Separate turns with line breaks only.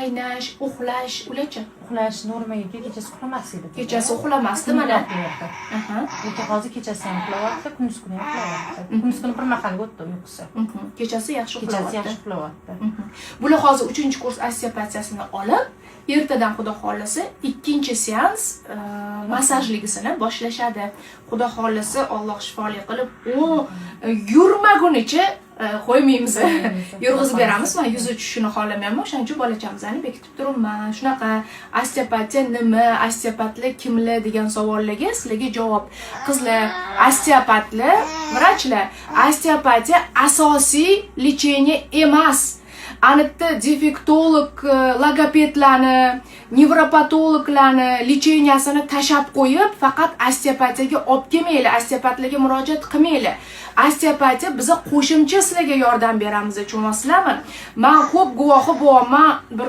Chaynash, uxlash, ularchi?
Uxlash normaga kelib, kechasi uxlamas edi.
Kechasi uxlamasdi mana.
Uxlayapti. Lekin hozir kechasi ham uxlayapti, kunduz kuni ham uxlayapti. Kunduz kuni bir mahalga o'tdi uyqusi.
Kechasi yaxshi
Kechasi
uxlayapti.
yaxshi uxlayapti.
Bular hozir uchinchi kurs osteopatiyasini olib, ertadan, xudo xohlasa, ikkinchi seans massajligisini boshlashadi. Xudo xohlasa, Alloh shifoli qilib, u yurmagunicha qo'ymaymiz. Yurg'izib beramiz. Man yuzi tushishini xohlamayman, o'shaning uchun bolachamizni bekitib turibman. Shunaqa, osteopatiya nima, osteopatlar kimlar degan savollarga sizlarga javob. Qizlar, osteopatlar, vrachlar, osteopatiya asosiy лечение emas. Anitda defektolog, logopedlarni, nevropatologlarni лечения sini tashlab qo'yib, faqat osteopatiyaga olib kelmanglar, osteopatlarga murojaat qilmanglar. Osteopatiya biza qo'shimcha sizlarga yordam beramiz, tushunyapsizlarmi? Man ko'p guvohi bo'lyapman bir